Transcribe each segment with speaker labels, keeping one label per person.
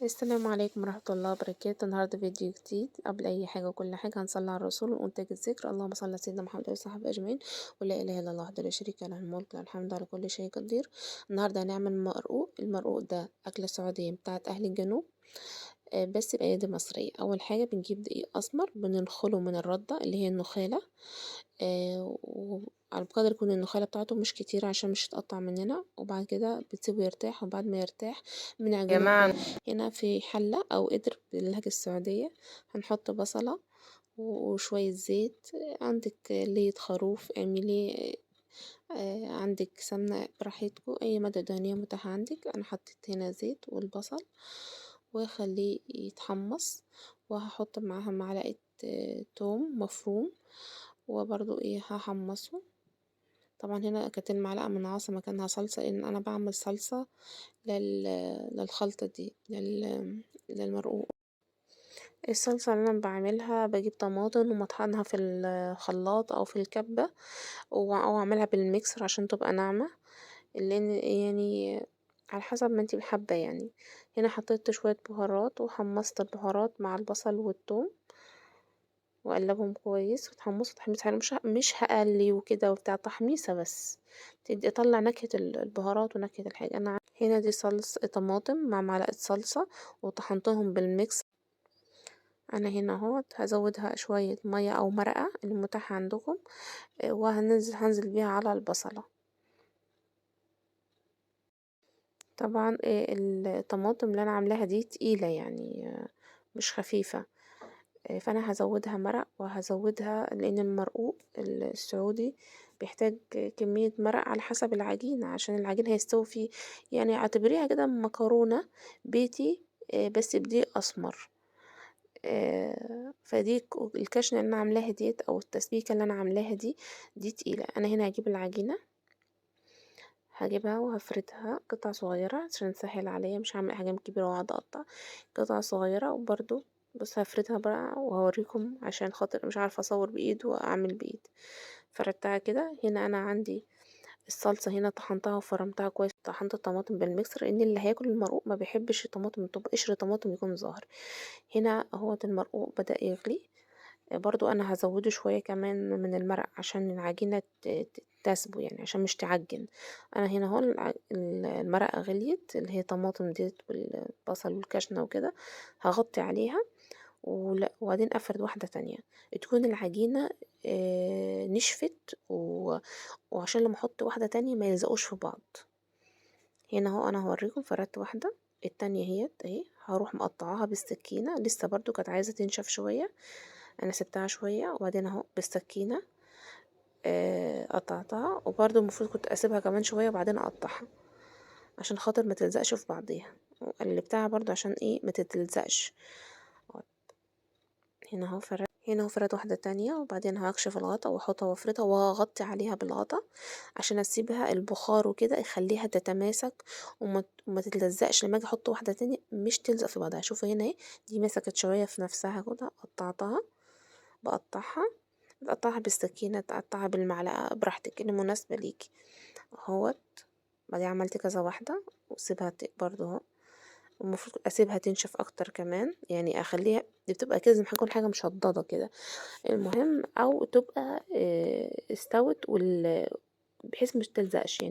Speaker 1: السلام عليكم ورحمة الله وبركاته. النهاردة فيديو جديد. قبل أي حاجة وكل حاجة هنصلي على الرسول ونقول تاج الذكر. اللهم صل على سيدنا محمد وصحبه أجمعين، ولا إله إلا الله وحده لا شريك له، الملك والحمد على كل شيء قدير. النهاردة هنعمل مرقوق. المرقوق ده أكلة سعودية بتاعت أهل الجنوب، بس بأيادي مصرية. أول حاجة بنجيب دقيق أسمر، بننخله من الردة اللي هي النخالة، وعلى بقدر يكون النخالة بتاعته مش كتير عشان مش يتقطع مننا. وبعد كده بتسيبه يرتاح، وبعد ما يرتاح بنعجنه
Speaker 2: جماعة.
Speaker 1: هنا في حلة أو قدر باللهجة السعودية. هنحط بصلة وشوية زيت، عندك لية خروف اعمليه، عندك سمنة براحتكو، أي مادة دهنية متاحة عندك. أنا حطيت هنا زيت والبصل وخليه يتحمص، وهحط معاها معلقة، توم مفروم، وبرضو هحمصه. طبعا هنا كانت المعلقة من عاصمة مكانها صلصة، لأن أنا بعمل صلصة للخلطة دي، للمرقوق. الصلصة اللي أنا بعملها بجيب طماطم ومطحنها في الخلاط أو في الكبة، أو أعملها بالميكسر عشان تبقى ناعمة، لأن على حسب ما انتي حابة. هنا حطيت شوية بهارات وحمصت البهارات مع البصل والثوم وقلبهم كويس وتحمصوا تحميص حلو، مش هقلي وكده وبتاع، تحميصة بس تدي اطلع نكهة البهارات ونكهة الحاجة. انا هنا دي صلصة طماطم مع معلقة صلصة وطحنتهم بالميكس. انا هنا اهوت هزودها شوية مية او مرقة المتاحة عندكم، هنزل بيها على البصلة. طبعا، الطماطم اللي انا عاملاها دي تقيلة مش خفيفة، فانا هزودها مرق وهزودها، لان المرقوق السعودي بيحتاج كمية مرق على حسب العجينة عشان العجين هيستوي فيه. اعتبريها كده مكرونة بيتي، بس بدقيق اسمر. فدي الكشنة اللي انا عاملاها ديت او التسبيكة اللي انا عاملاها دي تقيلة. انا هنا هجيب العجينة، هجيبها وهفردها قطع صغيرة عشان تسهل عليا، مش هعمل احجام كبيرة واقعد اقطع، قطع صغيرة. وبرضو بس هفردها بقى وهوريكم عشان خاطر مش عارفة اصور بايد واعمل بايد. فردتها كده. هنا انا عندي الصلصة هنا طحنتها وفرمتها كويس، طحنت الطماطم بالميكسر لان اللي هياكل المرقوق ما بيحبش الطماطم تبقى قشر طماطم يكون ظاهر. هنا اهوت المرقوق بدأ يغلي، برضو انا هزوده شوية كمان من المرق عشان العجينة تسبو، عشان مش تعجن. انا هنا اهو المرقة غليت اللي هي طماطم ديت والبصل والكشنة وكده، هغطي عليها وبعدين افرد واحدة تانية تكون العجينة، نشفت، وعشان لما احط واحدة تانية ما يلزقوش في بعض. هنا اهو انا هوريكم فردت واحدة، التانية اهيت اهي، هروح مقطعاها بالسكينة، لسه برضو كانت عايزة تنشف شوية، انا سبتها شوية وبعدين اهو بالسكينة، قطعتها. وبرضو المفروض كنت اسيبها كمان شوية وبعدين اقطعها عشان خاطر ما تلزقش في بعضيها، وقلبتها برضو عشان ما تتلزقش. هنا اهو فرد واحدة تانية، وبعدين هكشف الغطا واحطها وافردها وهغطي عليها بالغطا عشان اسيبها البخار وكده يخليها تتماسك وما تتلزقش. لما اجي احط واحدة تانية مش تلزق في بعضها. شوفوا هنا اهي دي مسكت شوية في نفسها كده، قطعتها، بقطعها، تقطعها بالسكينة، تقطعها بالمعلقة براحتك اللي مناسبة ليكي اهوت. بعدين عملت كذا واحدة واسيبها برضو اهو، المفروض اسيبها تنشف اكتر كمان، يعني اخليها دي بتبقى كده زي ما تكون حاجة مشددة كده، المهم او تبقى، استوت بحيث مش تلزقش،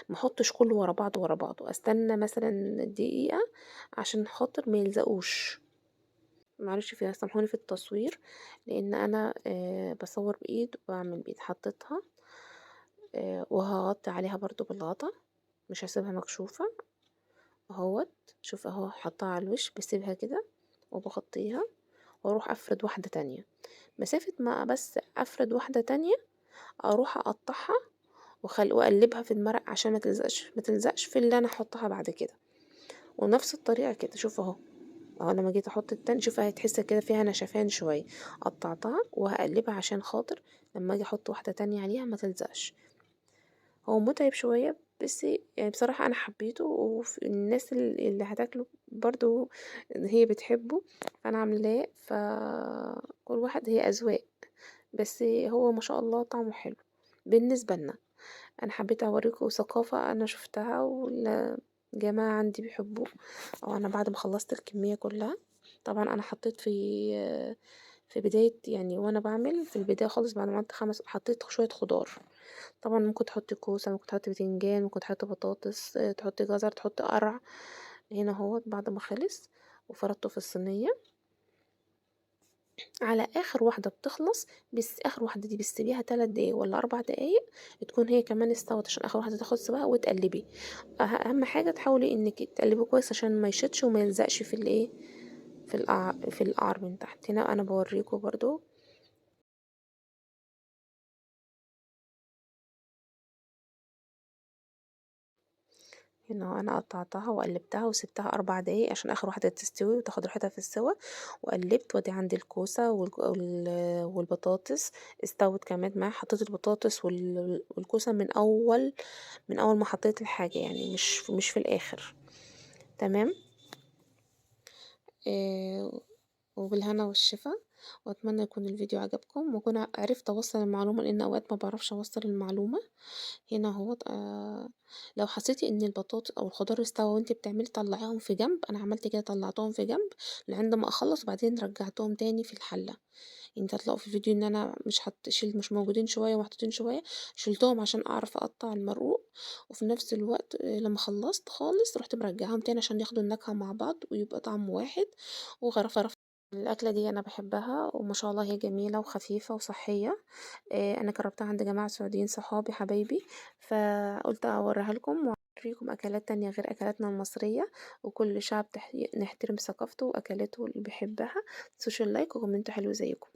Speaker 1: ما احطش كله ورا بعض ورا بعضه، استنى مثلا دقيقة عشان خاطر ما يلزقوش. معلش فيها سامحوني في التصوير لان انا، بصور بايد وبعمل بايد. حطيتها، وهغطي عليها برضو بالغطا، مش هسيبها مكشوفة اهوت. شوف اهو حطها على الوش، بسيبها كده وبغطيها واروح افرد واحدة تانية. مسافة ما بس افرد واحدة تانية اروح اقطعها واقلبها في المرق عشان ما تلزقش في اللي انا احطها بعد كده. ونفس الطريقة كده، شوف اهو اهو لما جيت احط التاني شوف اهي تحس كده فيها نشفان شوية، قطعتها وهقلبها عشان خاطر لما اجي احط واحدة تانية عليها ما تلزقش. هو متعب شوية بس بصراحة انا حبيته، والناس اللي هتاكله برضو هي بتحبه، فانا عاملاه، فكل واحد هي اذواق، بس هو ما شاء الله طعمه حلو بالنسبة لنا. انا حبيت اوريكم ثقافة انا شفتها جماعة عندي بيحبوه. أو أنا بعد ما خلصت الكمية كلها طبعا أنا حطيت في بداية، يعني وأنا بعمل في البداية خالص بعد ما عملت 5 حطيت شوية خضار. طبعا ممكن تحطي كوسة، ممكن تحطي بتنجان، ممكن تحطي بطاطس، تحطي جزر، تحطي قرع. هنا اهوت بعد ما خلص وفردته في الصينية. على آخر واحدة بتخلص، بس آخر واحدة دي بتسيبيها 3 دقايق ولا 4 دقايق تكون هي كمان استوت، عشان آخر واحدة تاخد سواها وتقلبي. أهم حاجة تحاولي إنك تقلبي كويس عشان ما يشدش وما يلزقش في الإيه، في القعر من تحت. هنا أنا بوريكم برضو. هنا أنا قطعتها وقلبتها وسبتها 4 دقايق عشان آخر واحدة تستوي وتاخد راحتها في السوا، وقلبت. وادي عندي الكوسة والبطاطس استوت كمان معايا. حطيت البطاطس والكوسة من أول ما حطيت الحاجة، يعني مش في الآخر. تمام. وبالهنا والشفا، وأتمنى يكون الفيديو عجبكم وأكون عرفت أوصل المعلومة، لأن أوقات ما بعرفش أوصل المعلومة. هنا اهوت. لو حسيتي إن البطاطس أو الخضار استوى وانتي بتعملي طلعيهم في جنب. أنا عملت كده، طلعتهم في جنب لعند ما أخلص، وبعدين رجعتهم تاني في الحلة. انت هتلاقوا في الفيديو إن أنا مش حط شيل، مش موجودين شوية ومحطوطين شوية، شلتهم عشان أعرف أقطع المرقوق، وفي نفس الوقت، لما خلصت خالص رحت مرجعاهم تاني عشان ياخدوا النكهة مع بعض ويبقى طعم واحد. وغرفة الأكلة دي أنا بحبها وما شاء الله هي جميلة وخفيفة وصحية. أنا جربتها عند جماعة سعوديين صحابي حبايبي، فقلت أوريها لكم وأوريكم أكلات تانية غير أكلاتنا المصرية، وكل شعب نحترم ثقافته وأكلاته اللي بيحبها. متنسوش ال like و comment حلو زيكم.